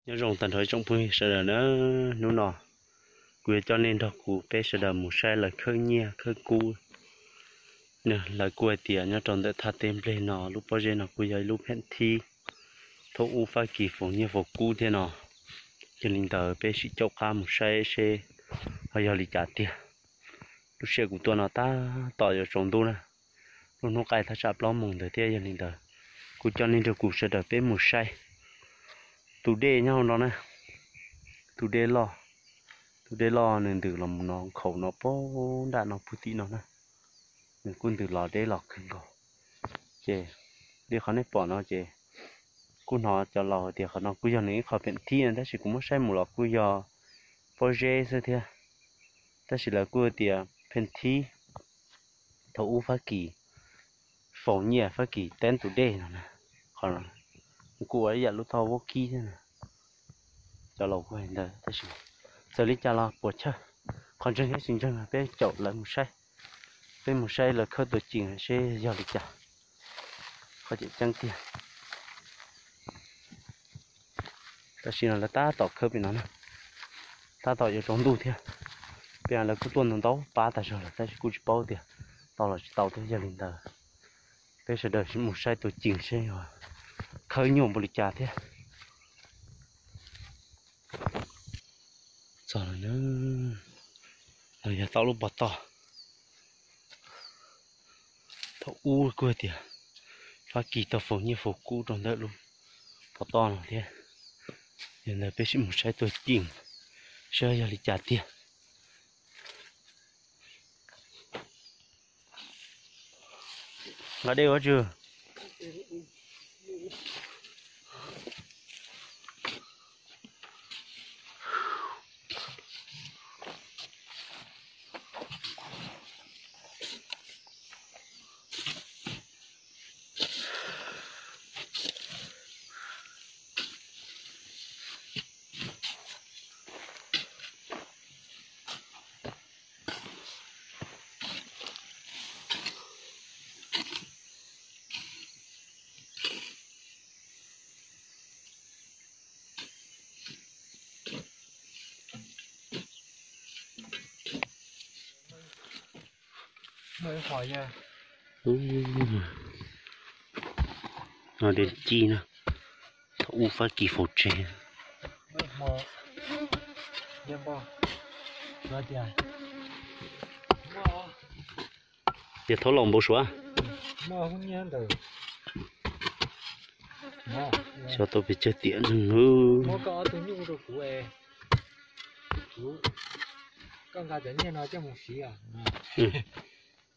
Nyob zoo tag nrho ib tsoom phooj ywg sawv daws na, hnub no kuv yuav coj nej nrog kuv peb sawv daws mus saib lawv khawb nyiaj khawb kub. Lawv kuj hais tias nyob rau ntawm thaj teb nplej no lub pob zeb no kuj yog ib lub pheem thib thaum ub Fab Kis faus nyiaj faus kub thiab no. Yog li ntawd peb sim caum qab mus saib seb ho yog li cas tiag. Lub sij hawm kuv tuaj no tab tom yuav tsaus ntuj na, lub hnub qaij thaj tsam plaub moos ntawd thiab. Yog li ntawd kuv coj nej nrog kuv sawv daws peb mus saib tus dej nyob hauv no na. Tus dej loj, tus dej loj nws ntws los mus no nkhaus no pog nram no puag tim no na. Nws kuj ntws los deb los kawg nkaus. Ces li qhov nej pom no ces kuj hnov cov laus tias qhov no kuj yog nws ib qho pheem thib na, tab sis kuv muab saib mus los kuj yog pob zeb xwb thiab. Tab sis lawv kuj tias pheem thib thaum ub Fab Kis faus nyiaj Fab Kis teeb tus dej no na, qhov no kuj ua ib yam lub thoj vaub kib thiab na. Cov laus kuj hais ntawd tab sis txawm li cas los puas chawj, qhov ntseeg thiab tsis ntseeg peb caum lawv mus saib, peb mus saib lawv khawb tuam ceem seb yog li cas, qhov tseem ceeb tiag. Tam sim no lawv tab tom khawb pem no na, tab tom yuav tsaus ntuj thiab. Peb lawv kuj tuaj ntau ntau pab tas zog lawm tab sis kuj tsis paub tias tau los tsis tau thiab. Yog li ntawd peb sawv daws mus saib tuam ceem seb yog khawb nyuaj npaum li cas thiab. Txog lawm na, no yog tau lub pov toj. Thaum ub kuj tias Fab Kis tau faus nyiaj faus kub rau ntawm lub pov toj no thiab. Yog ntawd peb sim mus saib tuam ceem seb yog li cas tiag. Nqa dej ua tsw. No dej ci no, thaum ub Fab Kis faus tseg. Yog thaub laus npau suav. Xyov tau pes tsawg tiam neeg.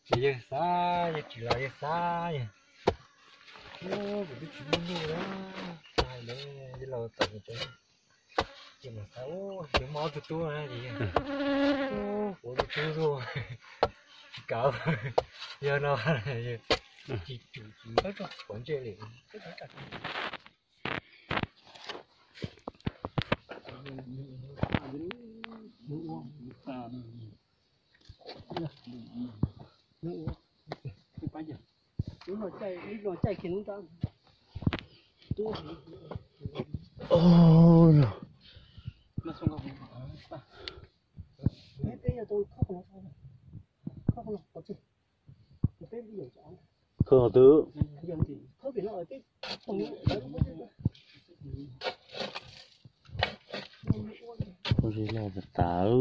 Ces yawg xav, yawg tsis los yawg xav, kuv twb tsis muaj nyuj na, hais li yawg laus tawm mus tsev, ces mas xav, ces muaj ob tug tub na, ces yawg, kuv tus tub zuj, tsis kav, yog no, tsis tsum tsis pov ntsej li. Khawb qhov twg? Qhov zeb loj tas tas.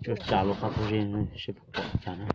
Tsuas tsa lub qab pob zeb seb puas pom cas na.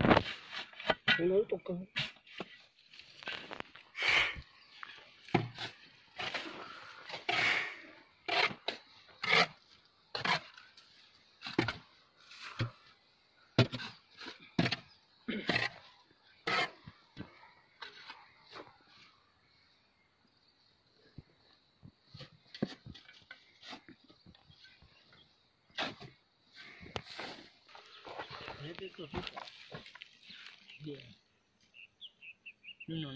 Lub no,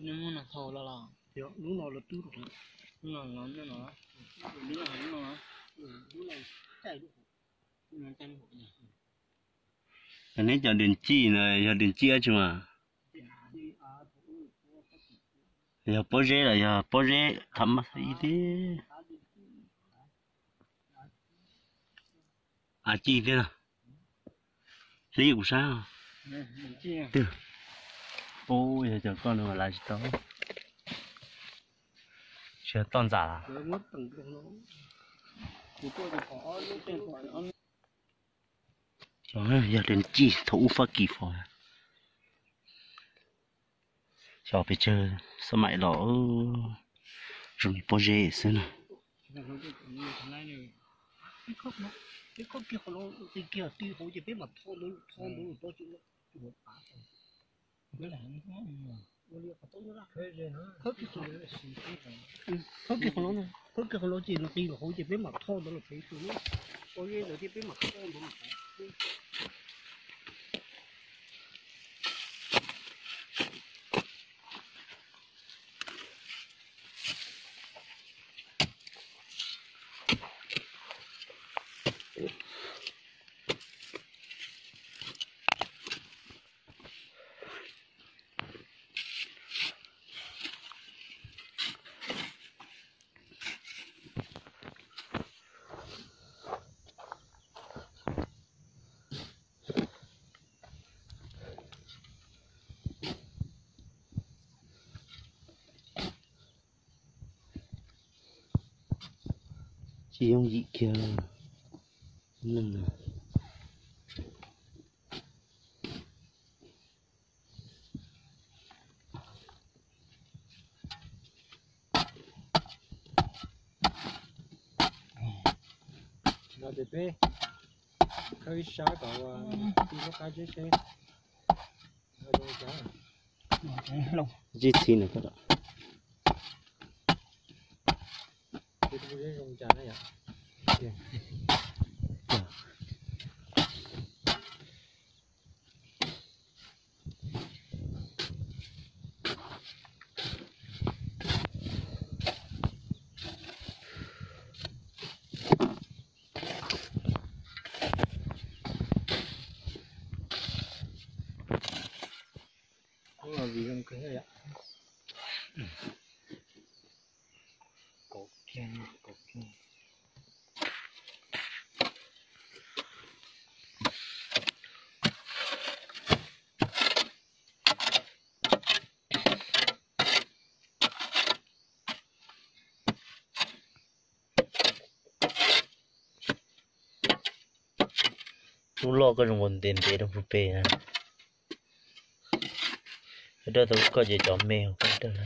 lub no thau los los, lub no los twb, lub no los, lub no, lub no, lub no caij lub hauv. Neb cov dej ci no yog dej ci dab tsi mas? Yog pob zeb los yog pob zeb tham mab ib tib. A ci thiab, hlib kuv sab. Twg? Ub, yog cov koj no lawv tsis tau. Tsis toj ntxas. Yog dej ci thaum ub Fab Kis faus. Xyov pes tsawg xab maim los zoo li pob zeb xwb na. Khawb kiag qhov lawv ces nqis los hauv ces peb mam thoj ntawd los pem xwb. Pob zeb ntawd thiab peb mam thoj ntawd los pem. Tsis yooj yim kiag neeg. No ces peb khawb ib sab kom ti lub qab zeb seb. Zib txhib nws koj lawm. Vim zoo kawg yom. Kaum kiag, kaum kiag. Lub loj koj zoo nkaus ntev ntev rau pug pem na. Dawj tau lub koj ces cov me koj dawj na.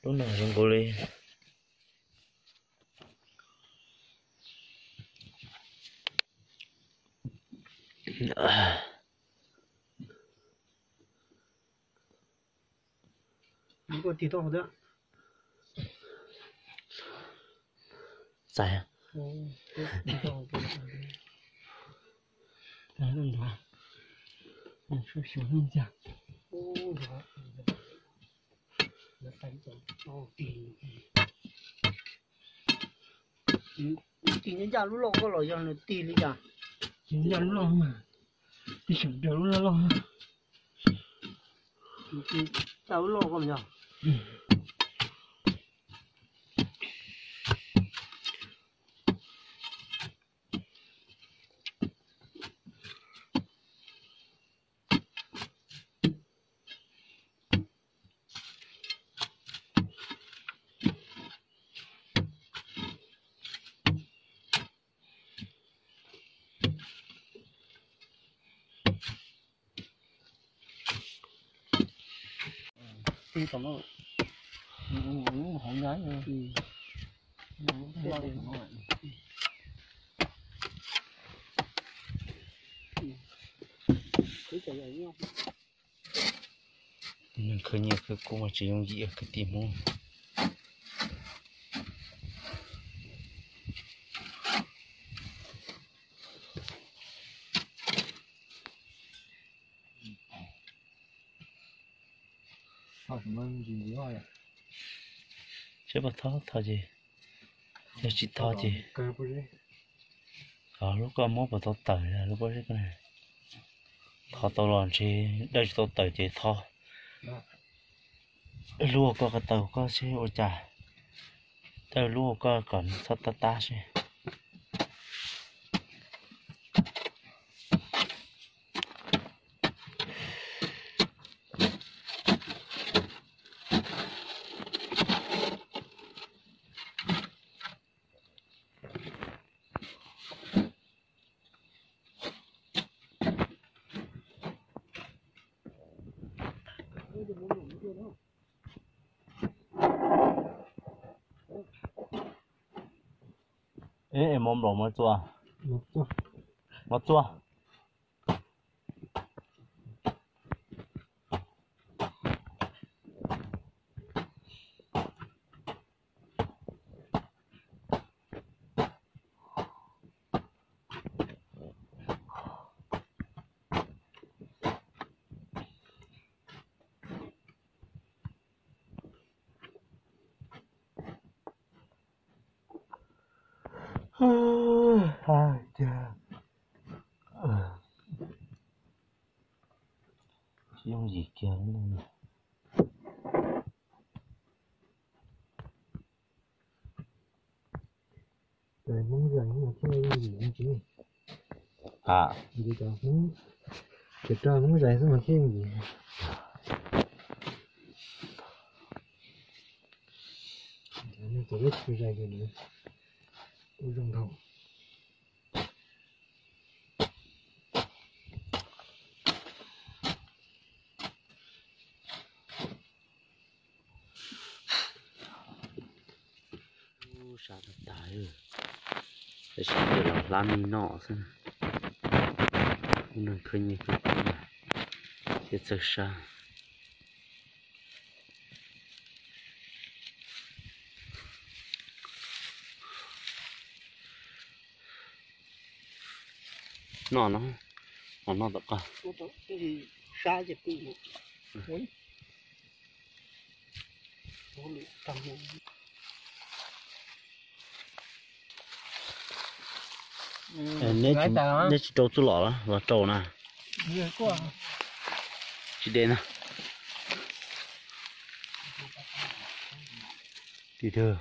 Lub no zoo nkaus li. Txais. Tig ncaj lub loj koj los yog nws tig li cas? Tig ncaj lub loj mas, tig sawm daws lub loj loj. Tig ncaj lub loj koj yog. Tig tom no, hov nyab. Neeg khwv nyiaj khwv kub mas tsis yooj yim kwv tij Hmoob. Seb puas thov thov ces, yog tsis thov ces, lub koj muab puas tau tawm lub pob zeb ko. Thov tau los ntshe, dawj tsis tau tawm ces thov. Lub ua koj ko taw koj seb ua cas, taw lub ua koj kom txhob tab tab seb. Ib, ib, mov nplaum mov txua, mov txua. Tsis yooj yim kiag. Hmoob zais mas thiaj yooj yim no tsis. Ha, ces rau Hmoob zais xwb mas thiaj yooj yim. Cov leb tsis zais ces nws ua zoo dhau. Sab tas tas, tab sis los hlab me noj xwb. Ub, neeg khwb nyiaj khwb kub thiab txawj sab. Noj no, noj tom qab. Neb tsis rau txuj lom los los rau na? Tsis de na. Tim twg?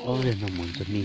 Ob, no mus ntxog me.